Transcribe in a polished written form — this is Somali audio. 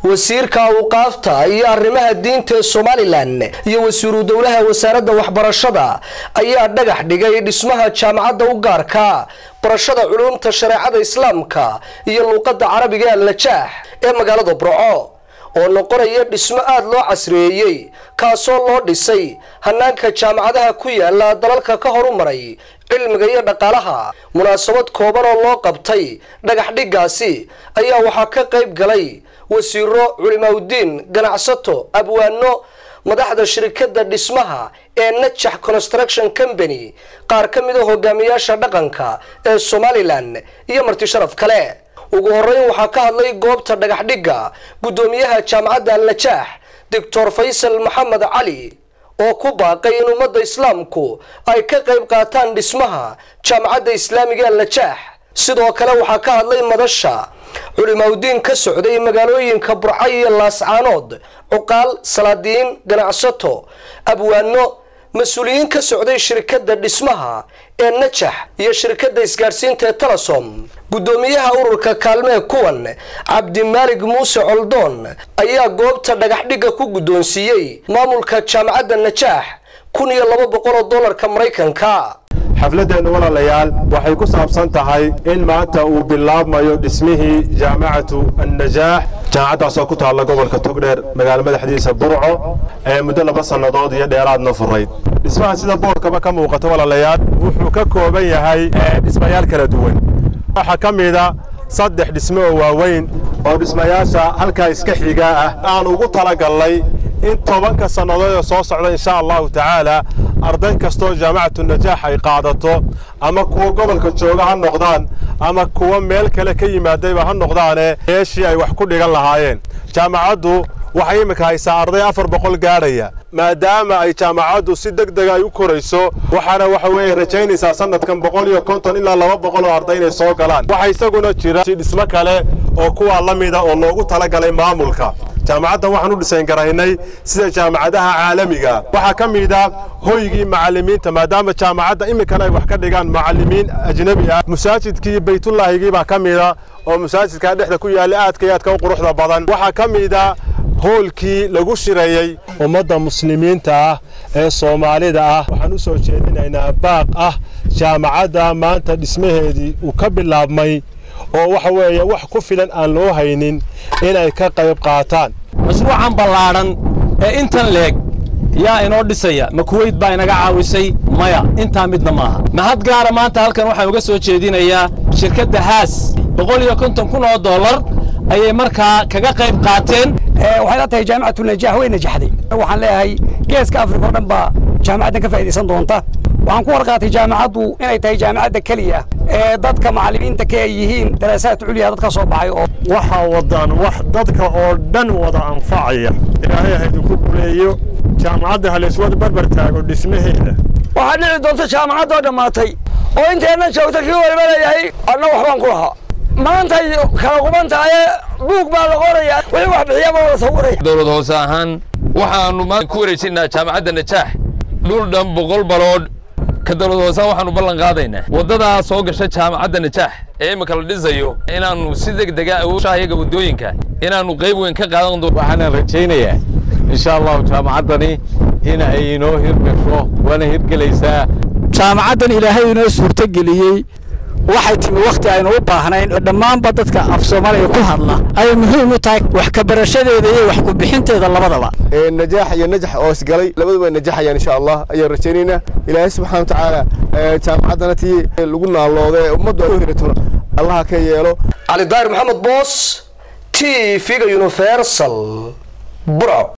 Wasiirka awqaafta iyo arrimaha diinta ee Somaliland iyo wasiiru dowlaha wasaaradda waxbarashada ayaa dhagax dhigay dhismaha jaamacadda u gaarka barashada culuumta shareecada islaamka iyo luuqadda carabiga ee Al-Najaax ee magaalada Burco, oo noqonaya dhismo aad loo casriyeeyey, kaasoo loo dhisay hanaanka jaamacadaha ku yaala dalalka ka horumaray cilmiga iyo dhaqaalaha. Munaasabad kooban oo loo qabtay dhagax dhiggaasi ayaa waxaa ka qayb galay wasiiro, culimaaudiin, ganacsato, abwaano, madaxda shirkadda dhismaha ee Najax Construction Company, qaar ka mid a hogaamiyaasha dhaqanka ee Somaliland iyo marti sharaf kale. Ugu horeyn waxaa ka hadlay goobta dhagax dhigga guddoomiyaha jaamacadda Al-Najaax, Doctor Faysal Maxamed Cali, oo ku baaqay in ummadda islaamku ay ka qayb qaataan dhismaha jaamacadda islaamiga Al-Najaax. Sidoo kale waxaa ka hadlay madasha culimaaudiin ka socday magaalooyinka Burco iyo Laascaanood, cuqaal, salaadiin, ganacsato, abwaano, mas-uuliyiin ka socday shirkadda dhismaha ee Najax iyo shirkadda isgaadhsiinta ee Telesom. Guddoomiyaha ururka Kaalmee Kuwan, Cabdimaalig Muuse Coldoon, ayaa goobta dhagaxdhigga ku guddoonsiiyey maamulka jaamacadda Najaax 1200 oo dollarka Maraykanka. Xafladdeennu, walaalayaal, waxay ku saabsan tahay in maanta uu bilaabmayo dhismihii Jaamacatu Annajaax, jaamacaddaasoo ku taalla gobolka Togdheer, magaalo madaxdiisa Burco, ee muddo 2 sannadood iyo dheeraadna furayd. Dhismaha, sida boorkaba ka muuqata, walaalayaal, wuxuu ka kooban yahay dhismayaal kala duwan. Waxaa ka mida 3 dhismo oo waaweyn oo dhismayaasha halkaa iska xigaa ah, aan ugu talagallay in 10-ka sannadood ee soo socda, insha Allahu tacaala, arday kastoo Jaamacatu Najaax ay qaadato, ama kuwa gobolka jooga ha noqdaan ama kuwa meel kale ka yimaadayba ha noqdaane, meeshii ay wax ku dhigan lahaayeen. Jaamacaddu waxay iminka haysaa arday 400 gaadhaya. Maadaama ay jaamacaddu si deg dega ay u korayso, waxaana waxa weeye rajaynaysaa sanadkan 150 ilaa 200 oo arday inay soo galaan. Waxaa isaguna jira dhismo kale oo kuwaa la mida oo loogu talagalay maamulka jaamacaddan. Waxaan u dhisayn garaynay sida jaamacadaha caalamiga. Waxaa ka mid a hoygii macallimiinta, maadaama jaamacadda iminkana ay wax ka dhigaan macallimiin ajnebi ah. Masaajidkii Baytullaahigii baa ka mida oo masaajidkaa dhexda ku yaalla, aadka iyo aadka u quruxda badan. Waxaa ka mida hoolkii lagu shireeyey. Ummadda muslimiinta ah ee Soomaalida ah waxaan u soo jeedinaynaa baaq ah jaamacadda maanta dhismaheedii uu ka bilaabmay, oo waxa weeye wax ku filan aan loo haynin, inay ka qayb qaataan. Mashruucan ballaadhan ee intan leeg yaa inoo dhisaya? Ma Kuweyt baa inaga caawisay? Maya, intaa midna maaha. Mahad gaara maanta halkan waxaan uga soo jeedinayaa shirkadda Haas. 150,000 oo dollar ayay markaa kaga qayb qaateen. Waxay la tahay Jaamicatu Najaax way najaxday. Waxaan leeyahay Geeska Afrika oo dhan baa jaamacaddan ka faa'iidaysan doonta. Waxaan ku warqaatay jaamacaddu inay tahay jaamacadda keliya ee dadka macallimiinta ka ay yihiin daraasaad culya dad ka soo baxay oo Waxaa wadaan wax dadka oo dhan wada anfacaya. Ilaahay ha idinku guleeyo. Jaamacadda ha layswada barbar taago dhismaheeda. Waxaa dhici doonta jaamacaddoo dhammaatay oo inteenna joogta kii waliba leeyahay anna waxbaan ku lahaa. Maantay kala quban tahaye, buug baa la qorayaa, wixii wax bixiyaba la sawiraya. Dowlad hoose ahaan waxaanu maanta ku wareejinaynaa jaamacadda Najaax dhul dhan 100 baloodh. Ka dowlad hoose waxaanu ballan qaadaynaa waddadaa soo gasha jaamacadda Najaax ee imika la dhisayo inaannu si deg dega awooshahayaga waddooyinka inaannu qayb weyn ka qaadan doono. Waxaana rajaynayaa, insha Allahu, jaamacaddani in ay inoo hirgasho, waana hirgelaysaa. Jaamacaddan Ilaahay inoo suurtogeliyey waxay timi wakhti aynu u baahnayn oo dhammaanba dadka af Soomaaliya ku hadla ay muhiim u tahay wax ka barashadeeda iyo wax ku bixinteeda labadaba. Najaax iyo Najax oo isgalay, labaduba way najaxayaan, insha Allah, ayaan rajaynaynaa. Ilaahay subxaana watacaala jaamacaddana tii lagu naaloodo ee ummaddu ay u hirato Allaha ka yeelo. Cali Daahir Maxamed Boos, TV-ga Universal, Burco.